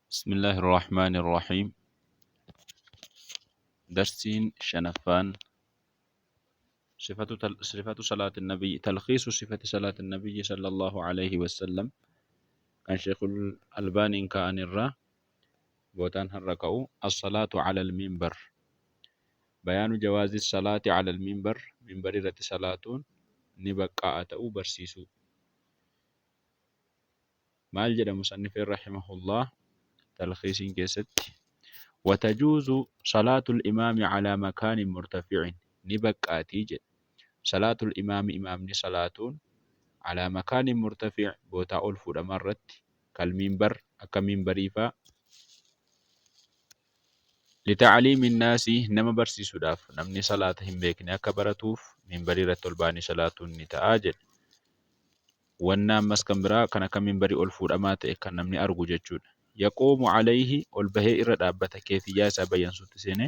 بسم الله الرحمن الرحيم. درسين شنفان صفة صلاة النبي، تلخيص صفة صلاة النبي صلى الله عليه وسلم، كان شيخ الألباني كان الرا بوتان هركو الصلاة على المنبر، بيان جواز الصلاة على المنبر، منبر رت صلاة نبقى أتأو برسيسو. maal jedha musannifin rahimahullah talkhiisiin keessatti? وتجوز صلاة الإمام على مكان مرتفع، ni baqqaatii jedhe. صلاة الإمام، imaamni salaatuun، على مكان مرتفع، bootaa ol fuudhamaa irratti، كالمنبر، akka minbarii faa، لتعليم الناس، nama barsiisuudhaaf, namni salaata hin beekne akka baratuuf minbarii irratti ol ba'anii salaatuun ni ta'a jedhe. Wanna ammas kan biraa kan akka minbarii ol fuudhamaa ta'e kan namni argu jechuudha. يقوم عليه، ol bahee irra dhaabbata, keefiyyaa isaa bayyansuutti seene.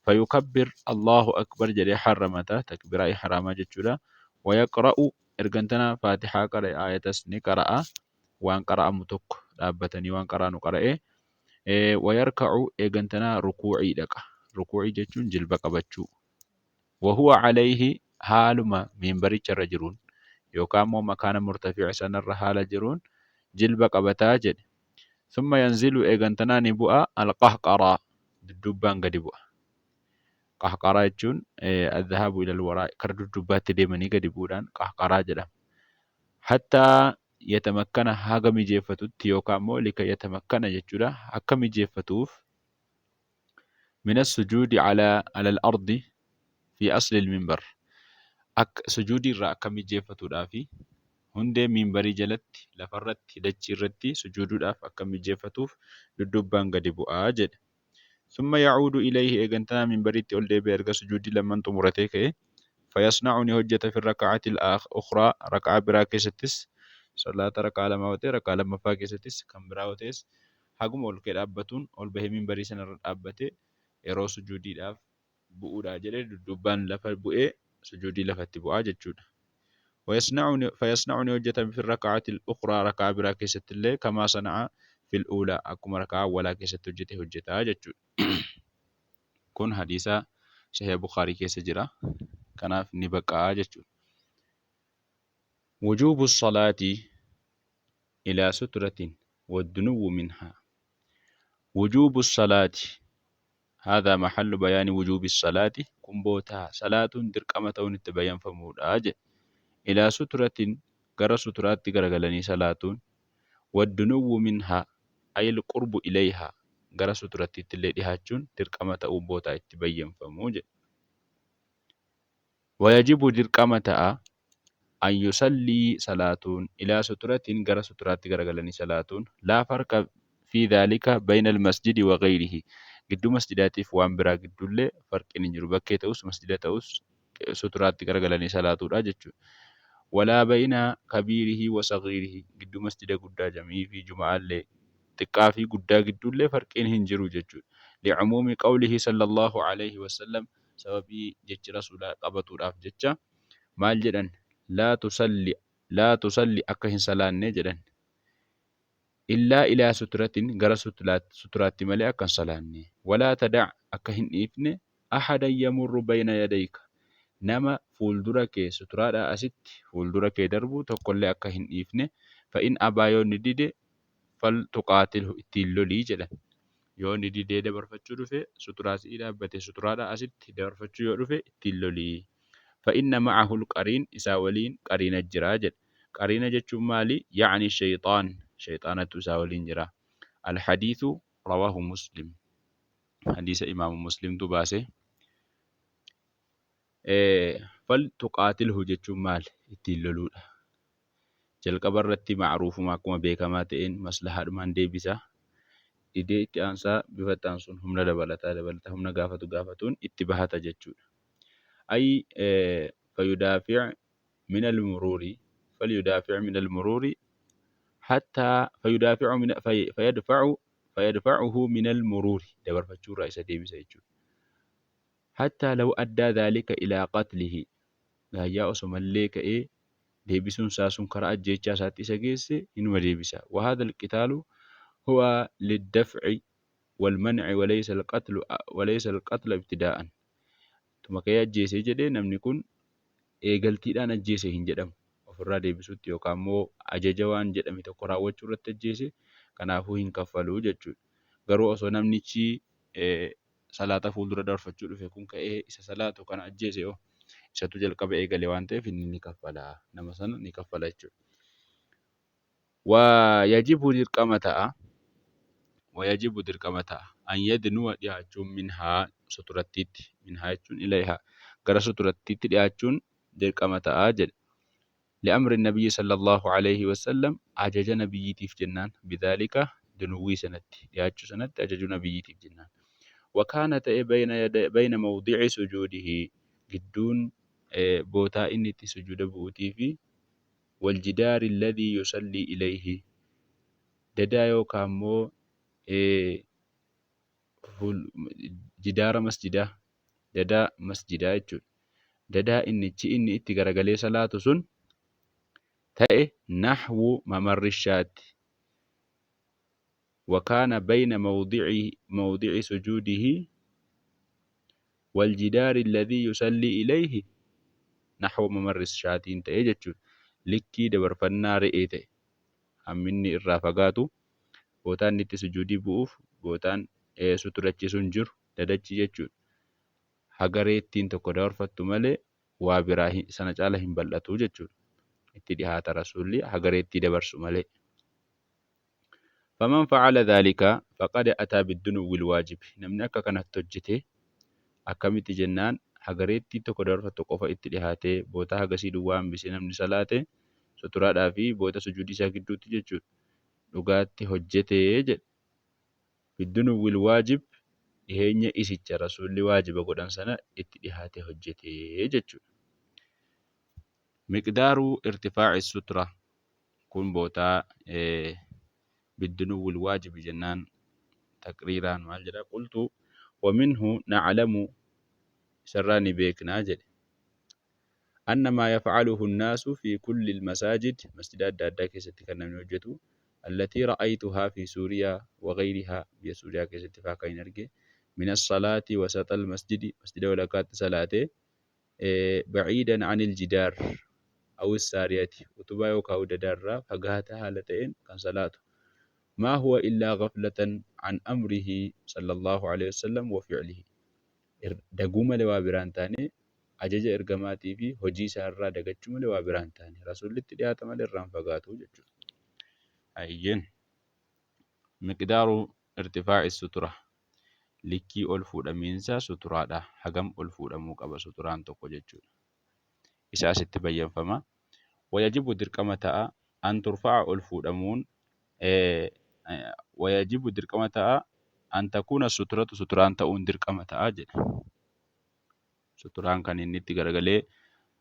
فيكبر، الله أكبر jedhee harramata, takbiiraa ihraamaa jechuudha. ويقرأ، ergantana faatixaa qara'e, aayatas ni qara'a, waan qara'amu tokko dhaabbatanii waan qara'anu qara'e. ويركع، eegantana rukuucii dhaqa. Rukuucii jechuun jilba qabachuu. وهو عليه، haaluma minbaricha irra jiruun yookaan immoo makaana murtafi'a sanarra haala jiruun jilba qabataa jedhe. ثم ينزل، eegantanaa ni bu'a. القهقرى، duddubbaan gadi bu'a. Qahqaraa jechuun الذهاب إلى الوراء، kara dudubbaatti deemanii gadi bu'uudhaan qahqaraa jedhama. حتى يتمكن، haga mijeeffatutti, yookaan immoo لكي يتمكن jechuudha, akka mijeeffatuuf، من السجود على الأرض في أصل المنبر، akka sujuudii irraa akka mijeeffatuudhaafi hundee minbarii jalatti, lafarratti, dachii irratti sujuuduudhaaf akka mijeeffatuuf duddubbaan gadi bu'aa jedhe. ثم يعود إليه، eegantanaa minbariitti ol deebi'e erga sujuudii lamman xumuratee ka'e. فيصنع، ni hojjeta، في الركعة الأخرى، raka'aa biraa keessattis, salaata raka'aa lama yoo ta'e raka'aa lammaffaa keessattis, kan biraa yoo ta'es haguma ol ka'ee dhaabbatuun ol bahee minbarii sanarra dhaabbatee yeroo sujuudiidhaaf bu'uudhaa jedhee duddubbaan lafa bu'ee sujuudii lafatti bu'aa jechuudha. فيصنع، ni hojjeta، في الركعة الأخرى، raka'aa biraa keessatti illee، كما صنع في الأولى، akkuma raka'aa awwalaa keessatti hojjete hojjetaa jechuudha. Kun hadiisa Sahih Bukhaarii keessa jira. Kanaaf ni baqaa jechuudha. وجوب الصلاة إلى سترة والدنو منها. وجوب الصلاة، هذا محل بيان وجوب الصلاة، kun bootaa salaatuun dirqama ta'uun itti bayyanfamuudha jedhe. إلى سترة، gara suturaatti garagalanii salaatuun، والدنو منها أي القرب إليها، gara suturattiitti illee dhihaachuun dirqama ta'uu bootaa itti bayyanfamuu jedhe. ويجب، dirqama ta'a، أن يصلي، salaatuun، إلى سترة، gara suturaatti garagalanii salaatuun. لا فرق في ذلك بين المسجد وغيره، gidduu masjidaatiif waan biraa gidduullee farqiin hin jiru, bakkee ta'us masjida ta'us suturaatti garagalanii salaatuudha jechuudha. ولا بين كبيره وصغيره، gidduu masjida guddaa jamii fi juma'aallee, xiqqaa fi guddaa gidduullee farqiin hin jiru jechuudha. لعموم قوله صلى الله عليه وسلم، sababii jechi rasuulaa qabatuudhaaf jecha. Maal jedhan? لا تصل، لا تصل، akka hin salaanne jedhan، إلا إلى سترة، gara suturaatti malee akka hin salaanne. ولا تدع، akka hin dhiifne، أحدا يمر بين يديك، nama fuuldura kee suturaadhaa asitti fuuldura kee darbu tokkollee akka hin dhiifne. فإن أبى، yoo inni dide، فلتقاتله، ittiin lolii jedhan. Yoo inni didee dabarfachuu dhufe, suturaa si'ii dhaabbate suturaadhaa asitti dabarfachuu yoo dhufe, ittiin lolii. فإن معه القرين، isaa waliin qariina jira jedhe. Qariina jechuun maali? يعني الشيطان، shayxaanatu isaa waliin jira. الحديث رواه مسلم، hadiisa imaamu Muslimtu baase. فلتقاتله jechuun maali? Ittiin loluudha. Jalqaba irratti macruufuma, akkuma beekamaa ta'een maslahaadhumaan deebisa. Didee itti aansaa bifa itti aansuun humna dabalataa dabalataa humna gaafatu gaafatuun itti bahata jechuudha. أي فيدافع من المرور، فليدافع من المرور حتى فيدافع من في فيدفع فيدفعه من المرور، dabarfachuu irraa isa deebisa jechuudha. حتى لو أدى ذلك إلى قتله، gaayyaa osomallee ka'ee deebisuun isaa sun karaa ajjeechaa isaatti isa geesse, inuma deebisa. وهذا القتال Huwa liddaf'i walman'i walaysa alqatlu walaysa alqatlu ibtidaa'an. Tuma ka'ee ajjeesee jedhee namni kun eegaltiidhaan ajjeese hin jedhamu. Ofirraa deebisuutti yookaan immoo ajaja waan jedhame tokko raawwachuu irratti ajjeese kanaafuu hin kaffaluu jechuudha. Garuu osoo namnichi salaata fuuldura dabarfachuu dhufe kun ka'ee isa salaatu kana ajjeese hoo isatu jalqaba eegale waan ta'eef inni ni kaffala. Nama sana ni kaffala jechuudha. Wa yajibu dirqama ta'a. Wa yajibu dirqama ta'a. An yadnuwa dhiyaachuun minhaa suturattiitti. Minhaa jechuun ilayhaa. Gara suturattiitti dhiyaachuun dirqama ta'a jedhe. Li'amri nabiyyi sallallahu alayhi wasallam ajaja nabiyyiitiif jennaan. Bidhaalika dunuwwii sanatti dhiyaachuu sanatti ajajuu nabiyyiitiif jennaan. Wa kaana ta'e bayna mawdi'i sujuudihi gidduun bootaa inni itti sujuuda bu'uutii fi waljidaari alladhii yusallii ilayhi dadaa yookaan immoo jidaara masjidaa dadaa masjidaa jechuudha. Dadaa innichi inni itti garagalee salaatu sun ta'e nahwu mamarri shaati. Wakaana bayna mawdi'i sujuudihi waljidaari alladhii yusallii ilayhi nahwu mamarri shaatiin ta'e jechuudha. Likkii dabarfannaa re'ee ta'e hamminni irraa fagaatu bootaan inni itti sujuudii bu'uuf bootaan suturachi sun jiru dadachi jechuudha. Haga reettiin tokko dabarfattu malee waa biraa sana caala hin bal'atu jechuudha. Itti dhihaata rasuulli haga reettii dabarsu malee. Faman facala dhaalika faqad ataa biddunuwwil waajibi. Namni akka kanatti hojjete akkamitti jennaan haga reettii tokko dabarfattu qofa itti dhihaatee bootaa hagasii duwwaa hambisee namni salaate suturaadhaa fi boota sujuudii isaa gidduutti jechuudha. Dhugaatti hojjetee jedhe. Biddunuwwil waajib dhiheenya isicha rasuulli waajiba godhan sana itti dhihaatee hojjetee jechuudha. Miqdaaru irtifaa'i sutura kun bootaa biddunuwwil waajibi jennaan taqriiraan maal jedha qultu waminhu na'lamu isarraa ni beeknaa jedhe. Anna maa yaf'aluhu nnaasu fi kulli almasaajid masjida adda addaa keessatti kan namni hojjetu allatii ra'aytuhaa fi Suuriyaa wa ghayrihaa biyya Suuriyaa keessatti faa kan hin arge min as-salaati wasata al-masjidi masjida walakkaatti salaatee ba'iidan anil jidaar aw as-saariyati utubaa yookaan dadaarraa fagaataa haala ta'een kan salaatu maa huwa illaa ghaflatan an amrihi sallallahu alayhi wasallam wa fi'lihi daguu malee waa biraa hin taane ajaja ergamaatii fi hojii isaa irraa dagachuu malee waa biraa hin taane rasuullitti dhiyaata malee irraa hin fagaatu jechuudha. Ayyeen miqdaaru irtifaa'i sutura likkii ol fuudhamiinsa suturaadha. Hagam ol fuudhamuu qaba suturaan tokko jechuudha. Isa asitti bayyanfama. Wayajibu dirqama ta'a an turfa'a ol fuudhamuun wayajibu dirqama ta'a an takuuna suturatu suturaan ta'uun dirqama ta'a jedha. Suturaan kan inni itti garagalee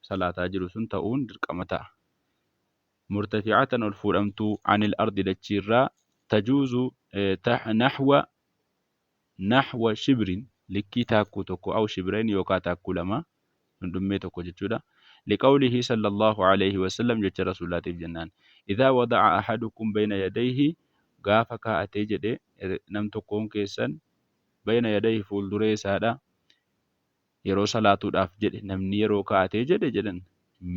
salaataa jiru sun ta'uun dirqama ta'a. Murtafi'atan ol fuudhamtuu anil ardi dachiirraa tajuuzu nahwa shibrin likkii taakkuu tokko aw shibrayn yookaa taakkuu lama dhundhummee tokko jechuudha. Liqawlihi sallallahu alayhi wasallam jecha rasuulaatiif jennaan. Idhaa wada'a ahadukum bayna yadayhi gaafa kaa'atee jedhe nam tokkoon keessan bayna yadayhi fuulduree isaadha yeroo salaatuudhaaf jedhe namni yeroo kaa'atee jedhe jedhan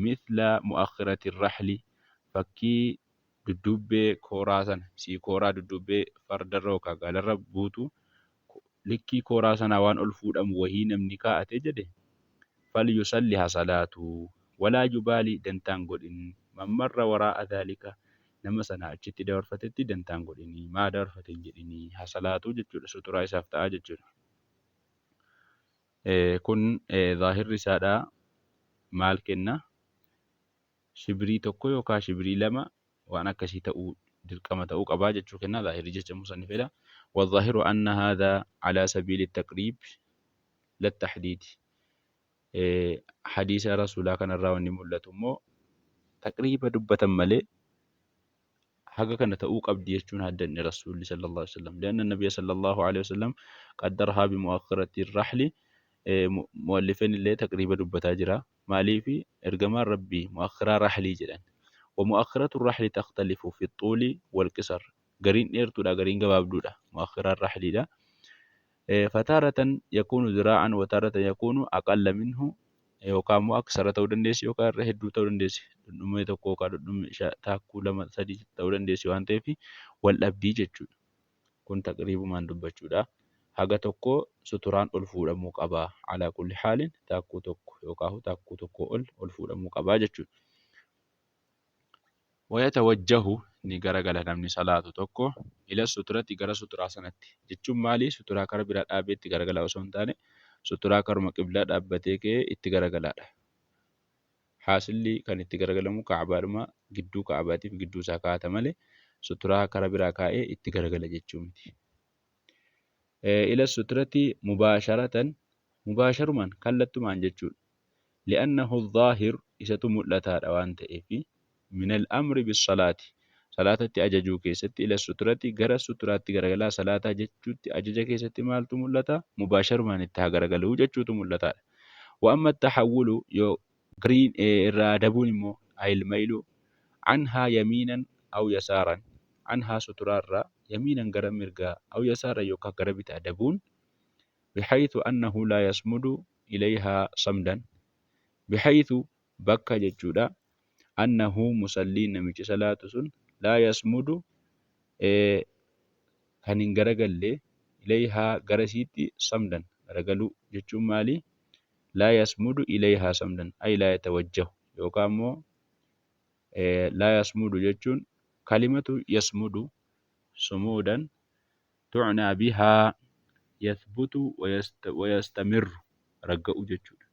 mithla mu'akhirati rahli fakkii dudduubbee kooraa sana sii kooraa dudduubbee fardarra yookaan gaalarra buutu likkii kooraa sanaa waan ol fuudhamu wahii namni kaa'atee jedhe falyusalli haa salaatu walaa yubaali dantaan godhin man marra waraa'a dhaalika nama sana achitti dabarfatetti dantaan godhinii maa dabarfate hin jedhinii haa salaatu jechuudha suturaa isaaf ta'a jechuudha. Kun zaahirri isaadha maal kenna shibrii tokko yookaan shibrii lama waan akkasii ta'uu dirqama ta'uu qabaa jechuu kenna zaahirri jecha musannif fedha. والظاهر أن هذا على سبيل التقريب لا التحديد hadiisa rasuulaa kanarraa wanni mul'atu immoo taqriiba dubbatan malee haga kana ta'uu qabdi jechuun haddanne rasuulli sallallahu alaihi wasallam. لأن النبي صلى الله عليه وسلم قدرها بمؤخرة الرحل mu'allifeen illee taqriiba dubbataa jira. Maaliifi ergamaan rabbii mu'akhiraa rahlii jedhan. ومؤخرة الرحل تختلف في الطول والقصر. Gariin dheertuudha, gariin gabaabduudha. Mu'akhiraan rahliidha. Fataaratan yakuunu ziraa'an wataaratan yakuunu aqalla minhu yookaan immoo aksara ta'uu dandeessi yookaan irra hedduu ta'uu dandeessi. Dhundhumee tokko yookaan dhundhumee taakkuu lama sadii ta'uu dandeessi waan ta'eef wal dhabdii jechuudha. Kun taqriibumaan dubbachuudha. Haga tokko suturaan ol fuudhamuu qaba. Alaa kulli haalin taakkuu tokko yookaan taakkuu tokkoo ol ol fuudhamuu qaba jechuudha. Wayatawajjahu ni garagala namni salaatu tokko ila suturati gara suturaa sanatti jechuun maali? Suturaa kara biraa dhaabee itti garagalaa osoo hin taane suturaa karuma qiblaa dhaabbatee ka'ee itti garagalaadha. Haasilli kan itti garagalamu ka'abaadhuma gidduu ka'abaatiif gidduu isaa kaa'ata malee suturaa kara biraa kaa'ee itti garagala jechuu miti. Ila suturati mubaasharatan mubaasharumaan kallattumaan jechuudha. Li'annahu zaahir isatu mul'ataadha waan ta'eef minal amri bissalaati salaatatti ajajuu keessatti ila suturati gara suturaatti garagalaa salaataa jechuutti ajaja keessatti maaltu mul'ata? Mubaasharumaan itti haa garagaluu jechuutu mul'ataadha. Wa amma taxawwulu yoo gariin irraa dabuun immoo ayil maylu anhaa yamiinan aw yasaaran anhaa suturaarraa yamiinan gara mirgaa aw yasaaran yookaan gara bitaa dabuun bihaythu annahu laa yasmudu ilayhaa samdan bihaythu bakka jechuudha annahu musalliin namichi salaatu sun laa yasmudu kan hin garagalle ilayhaa gara isiitti samdan garagaluu jechuun maali? Laa yasmudu ilayhaa samdan ay laa yatawajjahu yookaan immoo laa yasmudu jechuun kalimatu yasmudu sumuudan tu'naa bihaa yathbutu wayastamirru ragga'u jechuudha.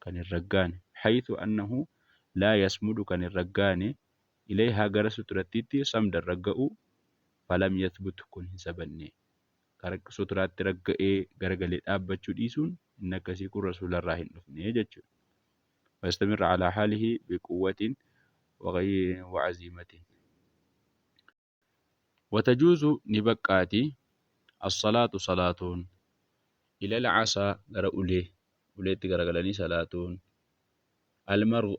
Kan hin raggaane haythu annahu laa yasmudu kan hin raggaane ilayhaa gara suturattiitti samdan ragga'u falam yathbut kun hin sabanne. Kara suturaatti ragga'ee garagalee dhaabbachuu dhiisuun inni akkasii kun rasuularraa hin dhufne jechuudha. Wayastamirra alaa haalihi biquwwatin wacaziimatin. Watajuuzu ni baqqaati as-salaatu salaatuun ilal casaa gara ulee uleetti garagalanii salaatuun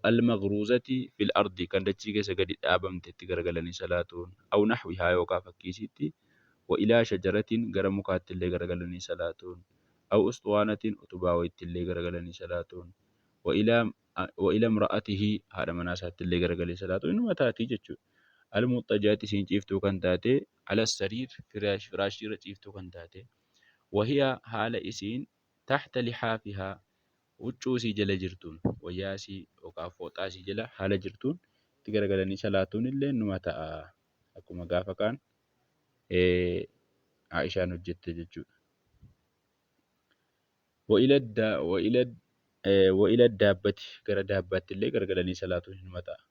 almagruuzati fil ardi kan dachii keessa gadi dhaabamtetti garagalanii salaatuun aw naxwihaa yookaa fakkii isiitti wa ilaa shajaratin gara mukaatti illee garagalanii salaatuun aw usxuwaanatin utubaa wayitti illee garagalanii salaatuun wa ilaa wa ila imra'atihi haadha manaa isaatti illee garagalee salaatuun inuma taatii jechuudha. Almuxxajaati isiin ciiftuu kan taate ala sariir firaashii irra ciiftuu kan taate wahiya haala isiin taxta lixaafihaa huccuu isii jala jirtuun wayyaa isii yookaan fooxaa isii jala haala jirtuun itti garagalanii salaatuun illee numa ta'a. Akkuma gaafa kaan Aishaan hojjette jechuudha. Wa ila daabbati gara daabbaatti illee garagalanii salaatuun numa ta'a.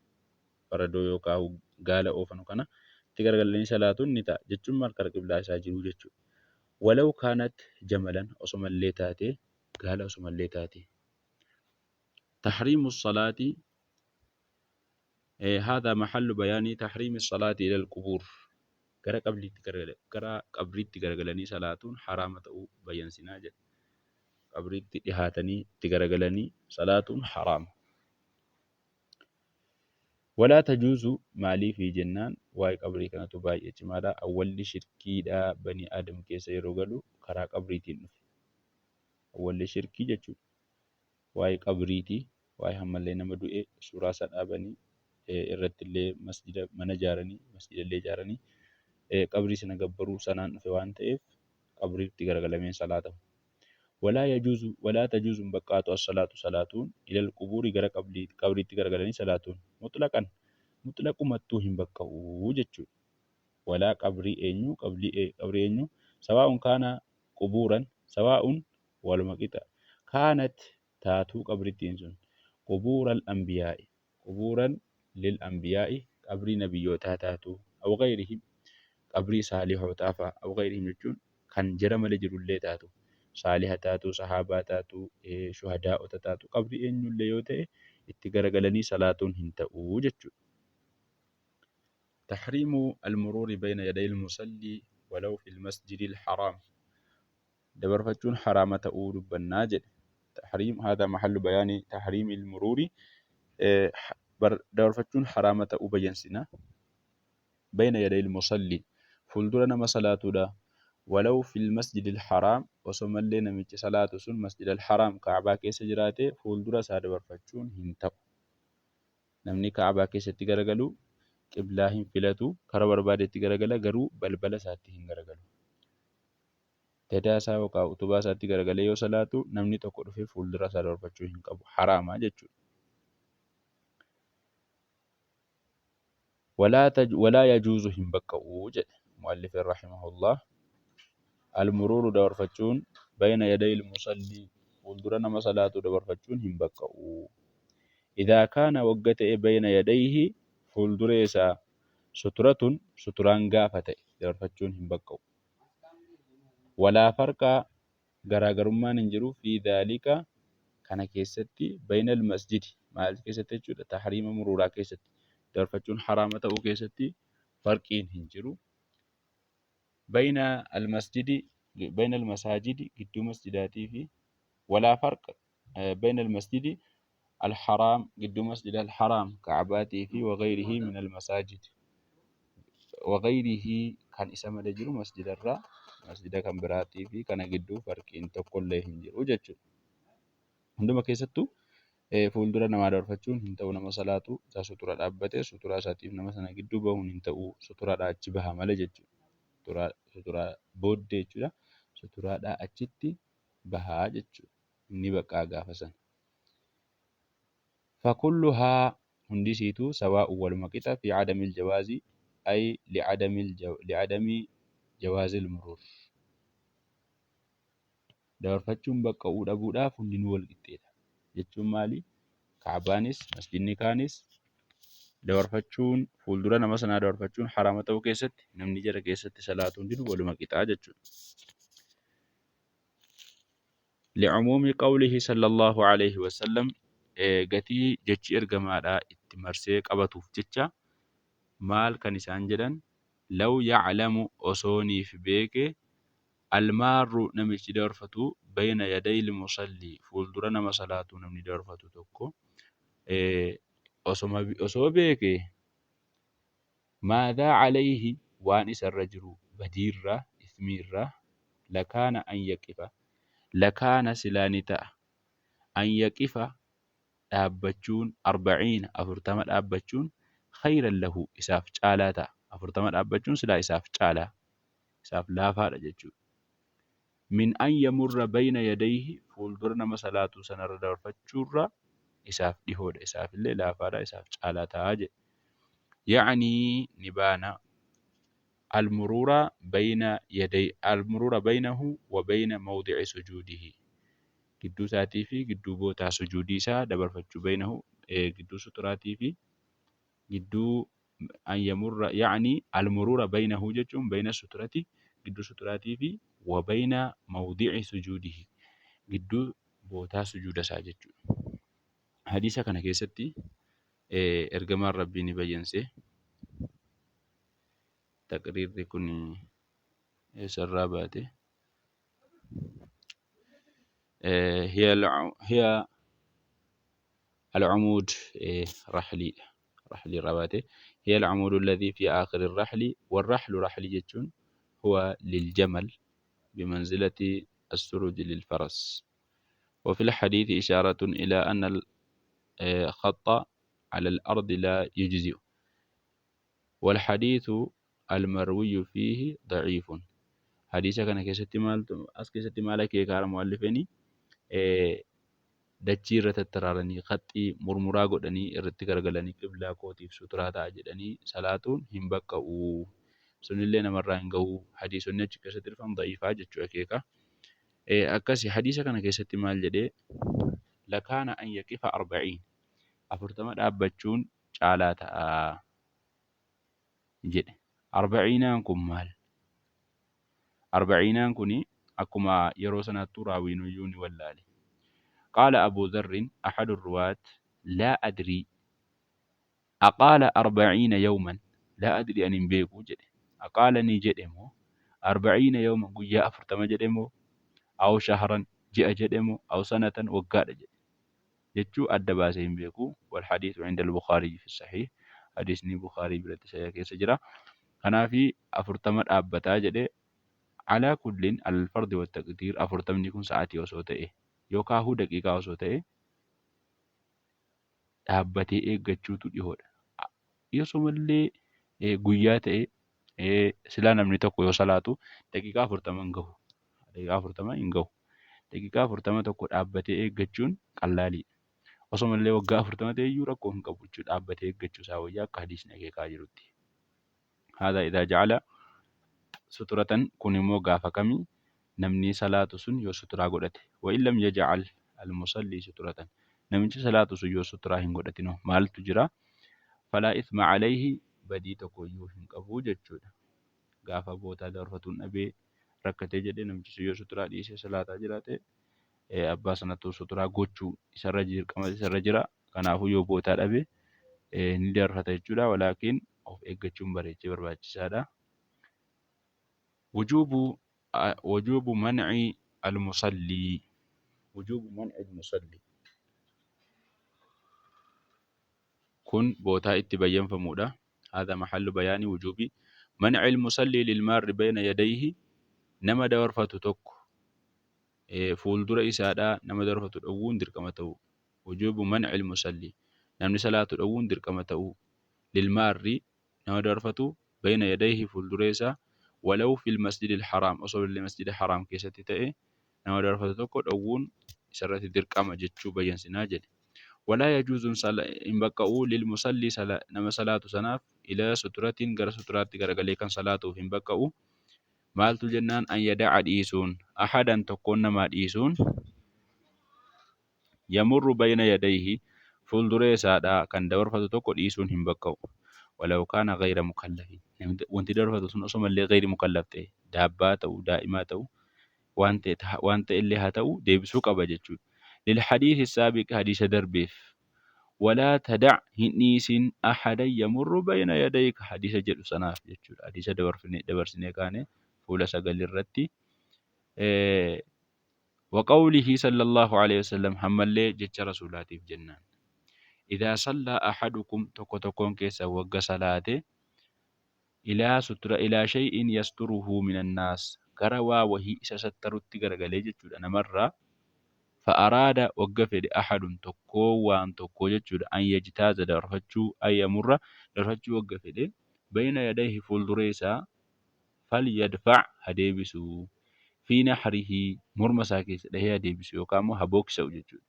Faradoo yookaan gaala oofanu kana itti garagalanii salaatuun ni ta'a jechuun maal kara qiblaa isaa jiru jechuudha. Walaw kaanat jamalan osomallee taate gaala osomallee taate. Tahriimu salaati هذا محل بيان تحريم الصلاة إلى القبور gara qabriitti gara qabriitti garagalanii salaatuun haraama ta'uu bayyansinaa jedha. Qabriitti dhihaatanii itti garagalanii salaatuun haraama. Walaa tajuuzu maaliifi jennaan waa'ee qabrii kanatu baay'ee cimaadha. Awwalli shirkiidha banii Aadam keessa yeroo galu karaa qabriitiin dhufe. Awwalli shirkii jechuudha. Waa'ee qabriiti. Waa'ee ammallee nama du'e suuraa isaa dhaabanii irratti illee masjida mana ijaaranii masjida illee ijaaranii qabrii sana gabbaruu sanaan dhufe waan ta'eef qabriitti garagalamee salaatamu. Walaa yajuuzu walaa tajuuzu hin baqqaatu as-salaatu salaatuun ilal qubuuri gara qabriitti garagalanii salaatuun mutlaqan mutlaqumattuu hin baqqa'u jechuudha. Walaa qabrii eenyu qabrii eenyu sawaa'un kaana qubuuran sawaa'un waluma qixa kaanat taatuu qabrittiin sun qubuural anbiyaa'i qubuuran lil anbiyaa'i qabrii nabiyyootaa taatuu aw gayrihim qabrii saalihotaa fa'a aw gayrihim jechuun kan jara malee jirullee taatu saaliha taatu sahaabaa taatu shuhadaa'ota taatu qabrii eenyullee yoo ta'e itti garagalanii salaatuun hin ta'uu jechuudha. تحريم المرور بين يدي المصلي ولو في المسجد الحرام dabarfachuun haraama ta'uu dubbannaa jedhe. تحريم هذا محل بيان تحريم المرور dabarfachuun haraama ta'uu bayyansina. بين يدي المصلي Fuuldura nama salaatuudha. Walaw fil masjidil haraam, osomallee namichi salaatu sun masjidal haraam Ka'abaa keessa jiraate fuuldura isaa dabarfachuun hin ta'u. Namni Ka'abaa keessatti garagalu qiblaa hin filatu, kara barbaadetti garagala, garuu balbala isaatti hin garagalu. Dadaa isaa yookaan utubaa isaatti garagalee yoo salaatu namni tokko dhufee fuuldura isaa dabarfachuu hin qabu. Haraama jechuudha. Walaa yajuuzu hin baqqa'u jedhe mu'allifin rahimahullah. Almuruuru dabarfachuun bayna yaday musallii fuuldura nama salaatu dabarfachuun hin baqqa'u. Idhaa kaana wagga ta'e bayna yadayhi fuuldura isaa suturatun suturaan gaafa ta'e dabarfachuun hin baqqa'u. Walaa farqa garaagarummaan hin jiru fi dhaalika kana keessatti baynal masjidi maal keessatti jechuudha tahriima muruuraa keessatti dabarfachuun haraama ta'uu keessatti farqiin hin jiru. Bayna almasjidi bayna almasaajidi gidduu masjidaatii fi walaa farqa bayna almasjidi alharaam gidduu masjida alharaam ka'abaatii fi wagayrihi min almasaajid wagayrihi kan isa malee jiru masjidarraa masjida kan biraatii fi kana gidduu farqiin tokkollee hin jiru jechuudha. Hunduma keessattuu fuuldura namaa dabarfachuun hin ta'u, nama salaatu isaa sutura dhaabbate suturaa isaatiif nama sana gidduu bahuun hin ta'u, suturaadhaa achi baha malee jechuudha. Suturaa booddee jechuudha. Suturaadhaa achitti bahaa jechuudha. Inni baqaa gaafa sana. Fakulluhaa hundi isiituu sawaa'u waluma qixa fi cadamil jawaazi ay li'adami jawaazil muruur. Dabarfachuun baqqa'uu dhabuudhaaf hundinuu wal qixxeedha. Jechuun maali? Ka'abaanis masjidni kaanis dabarfachuun fuuldura nama sanaa dabarfachuun haraama ta'uu keessatti namni jara keessatti salaatu hundinuu waluma qixaa jechuudha. Li'umuumi qawlihi sallallahu alayhi wa sallam, gatii jechi ergamaadhaa itti marsee qabatuuf jecha maal kan isaan jedhan law ya'lamu osooniif beeke almaarru namichi dabarfatu bayna yadayil musallii fuuldura nama salaatuu namni dabarfatu tokko osoo beeke maadhaa alayhi waan isarra jiru badiirraa ismiirraa lakaana an yaqifa lakaana silaa ni ta'a an yaqifa dhaabbachuun arba'iina 40 dhaabbachuun khayran lahu isaaf caalaa ta'a 40 dhaabbachuun silaa isaaf caalaa isaaf laafaadha jechuudha. Min an yamurra bayna yadayhi fuuldura nama salaatuu sanarra dabarfachuurra isaaf dhihoodha isaafillee laafaadha isaaf caalaa ta'a jedhe. Ya'anii ni baana almuruura bayna yaday almuruura baynahu wa bayna mawdi'i sujuudihi gidduu isaatii fi gidduu bootaa sujuudii isaa dabarfachuu baynahu gidduu suturaatii fi gidduu an yamurra ya'anii almuruura baynahu jechuun bayna suturati gidduu suturaatii fi wa bayna mawdi'i sujuudihi gidduu bootaa sujuuda isaa jechuudha. Hadiisa kana keessatti ergamaan Rabbii ni bayyanse. Taqriirri kun eessarraa baate? Hiya al-umuud raxliidha. Raxlii irraa baate. Hiya al-umuudu alladhii fi aakhiri raxli warraxlu raxlii jechuun huwa liljamal bimanzilati as-suruji lilfaras. وفي الحديث إشارة إلى أن الخط على الأرض لا يجزئ والحديث المروي فيه ضعيف. Hadiisa kana keessatti maaltu as keessatti maal akeekaa mu'allifini? Dachii irra tattaraaranii khaxxii murmuraa godhanii irratti garagalanii qiblaa kootiif suturaa ta'a jedhanii salaatuun hin baqqa'u. Sunillee namarraa hin gahu. Hadiisonni achi keessatti dhufan da'iifaa jechuu akeeka. Akkasi hadiisa kana keessatti maal jedhee lakaana an yaqifa arba'iin 40 dhaabbachuun caalaa ta'a jedhe. Arba'iinaan kun maal? Arba'iinaan kun akkuma yeroo sanaattuu raawiinuyyuu ni wallaale. Qaala Abuu Dharrin ahadu ruwaat laa adrii aqaala arba'iina yawman laa adrii ani hin beeku jedhe. Aqaala ni jedhe moo arba'iina yawman guyyaa 40 jedhe moo aw shahran ji'a jedhe moo aw sanatan waggaadha jedhe jechuu adda baasee hin beeku. Wal hadiisu inda al-Bukhaarii fi sahiih. Hadiisni Bukhaarii biratti sahiha keessa jira. Kanaafi 40 dhaabbataa jedhe. Alaa kullin alal-fardi wattaqdiir 40ni kun sa'aatii osoo ta'e yookaahuu daqiiqaa osoo ta'e dhaabbatee eeggachuutu dhihoodha. Yosumallee guyyaa ta'e silaa namni tokko yoo salaatu daqiiqaa 40 hin gahu. Daqiiqaa 40 hin gahu. Daqiiqaa 40 tokko dhaabbatee eeggachuun qallaaliidha. Osomallee waggaa 40 ta'e iyyuu rakkoo hin qabu jechuudha. Dhaabbatee eeggachuu isaa wayyaa akka hadiisni akeekaa jirutti. Haadha idhaa ja'ala suturatan kun immoo gaafa kami namni salaatu sun yoo suturaa godhate. Wa in lam yaj'al al-musallii suturatan. Namichi salaatu sun yoo suturaa hin godhatinoo maaltu jira? Falaa ithma alayhi badii tokko iyyuu hin qabu jechuudha. Gaafa bootaa dabarfatuun dhabee rakkatee jedhee namichi sun yoo suturaa dhiisee salaataa jiraate abbaa sanattuu suturaa gochuu isarra dirqama isarra jira. Kanaafuu yoo bootaa dhabe ni dabarfata jechuudha. Walaakin of eeggachuun bareechee barbaachisaadha. Wujuubu man'i al-musallii. Wujuubu man'i al-musallii. Kun bootaa itti bayyanfamuudha. Haadha mahallu bayaani wujuubi man'i al-musallii lilmaarri bayna yadayhi nama dabarfatu tokko fuuldura isaadhaa nama dabarfatu dhowwuun dirqama ta'uu. Wujuubu man'i al-musallii namni salaatu dhowwuun dirqama ta'uu. Lilmaarri nama dabarfatu bayna yadayhi fuuldura isaa walaw fil masjidil haraam osoo illee masjida haraam keessatti ta'e nama dabarfatu tokko dhowwuun isarratti dirqama jechuu bayyansinaa jedhe. Walaa yajuuzu hin baqqa'u lil musallii nama salaatu sanaaf ilaa suturatiin gara suturaatti garagalee kan salaatuuf hin baqqa'u. Maaltu jennaan an yada'a dhiisuun ahadan tokkoon namaa dhiisuun yamurru bayna yadayhi fuuldura isaadhaa kan dabarfatu tokko dhiisuun hin baqqa'u. Walaw kaana ghayra mukallafin wanti dabarfatu sun osomallee ghayri mukallaf ta'e daabbaa ta'u daa'imaa ta'u waan ta'e illee haa ta'u deebisuu qaba jechuudha. Lil hadiisi saabiq hadiisa darbeef walaa tadac hin dhiisin ahadan yamurru bayna yadayka hadiisa jedhu sanaaf jechuudha. Hadiisa dabarsinee kaane fuula 9 irratti wa qawlihi sallallahu alayhi wasallam hammallee jecha rasuulaatiif jennaan. Idhaa sallaa ahadukum tokko tokkoon keessa wagga salaate ilaa sutura ilaa shay'in yasturuhu minan naas gara waa wahii isa sattarutti garagalee jechuudha namarraa fa'araada wagga fedhe ahadun tokkoo waan tokkoo jechuudha an yajtaaza dabarfachuu an yamurra dabarfachuu wagga fedhe bayna yadayhi fuuldura isaa falyadfa' ha deebisu fi nahrihi morma isaa keessa dhahee ha deebisu yookaan immoo ha booksa'u jechuudha.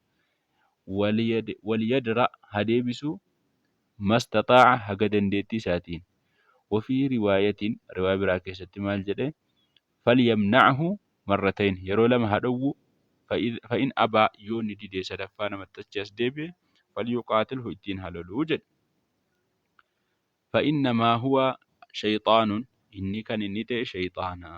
Waliyadra ha deebisu mastaxaa'a haga dandeettii isaatiin. Wafii riwaayatiin riwaaya biraa keessatti maal jedhe falyamna'hu marratayn yeroo lama haa dhowwu fa'in abaa yoo inni didee sadaffaa namatti achi as deebi'e falyuqaatilhu ittiin haa loluu jedhe. Fa'innamaa huwa shayxaanun inni kan inni ta'e shayxaana.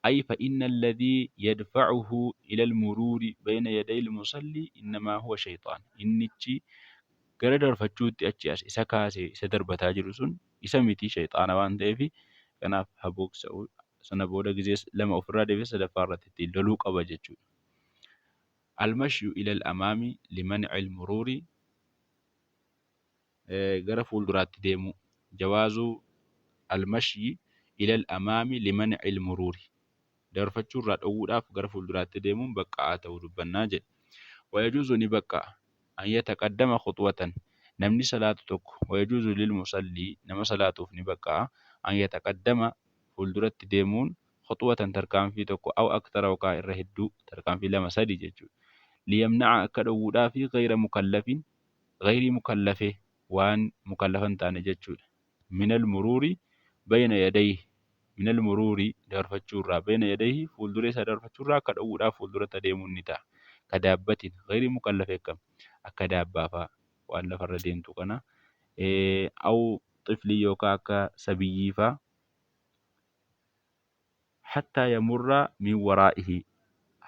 Ay fa'inna alladhii yadfa'uhu ila almuruuri bayna yaday almusallii innamaa huwa shayxaan. Innichi gara darfachuutti achi as isa kaasee isa darbataa jiru sun isa miti shayxaana waan ta'eef kanaaf habooksa'u sana booda gizee lama ofirraa deebisee sadaffaa irratti ittiin loluu qaba jechuudha. Almashyu ila al-amaami liman'i al-muruuri gara fuulduraatti deemuu. Jawaazu almashyi ila al-amaami liman'i al-muruuri dabarfachuu irraa dhowwuudhaaf gara fuulduraatti deemuun baqqa'aa ta'uu dubbannaa jedhe. Wayajuuzu ni baqqa'a an yataqaddama khuxwatan namni salaatu tokko wayajuuzu lil musallii nama salaatuuf ni baqqa'a an yataqaddama fuulduratti deemuun khuxwatan tarkaanfii tokko aw akthara yookaan irra hedduu tarkaanfii 2 3 jechuudha. Liyamna'a akka dhowwuudhaafi ghayra mukallafin ghayrii mukallafe waan mukallafa hin taane jechuudha. Minal muruuri bayna yadayhi minal muruuri dabarfachuu irraa bayna yadayhi fuuldura isaa dabarfachuu irraa akka dhowwuudhaaf fuulduratti adeemuun ni ta'a. Ka daabbatiin ghayrii mukallafe akkam akka daabbaa fa'a waan lafarra deemtu kana aw xiflii yookaan akka sabiyyii fa'a hattaa yamurra min waraa'ihi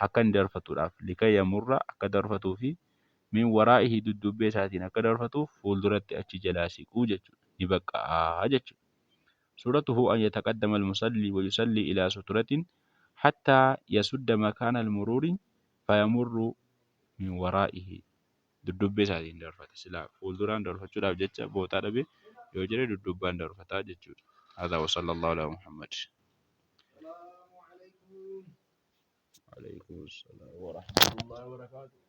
akka inni dabarfatuudhaaf likay yamurra akka dabarfatuu fi min waraa'ihi dudduubbee isaatiin akka dabarfatuuf fuulduratti achi jalaa siquu jechuudha. Ni baqqa'aa jechuudha. Suuratuhu an yataqaddama al-musalli wa yusalli ilaa suturatin hattaa yasudda makaana al-muruuri fayamurru min waraa'ihi dudduubbee isaatiin dabarfata. Silaa fuulduraan dabarfachuudhaaf jecha bootaa dhabe yoo jedhe dudduubbaan dabarfataa jechuudha. Hadha wa sallallahu ala Muhammad. Alaikum assalam wa rahmatullahi wa barakatuh.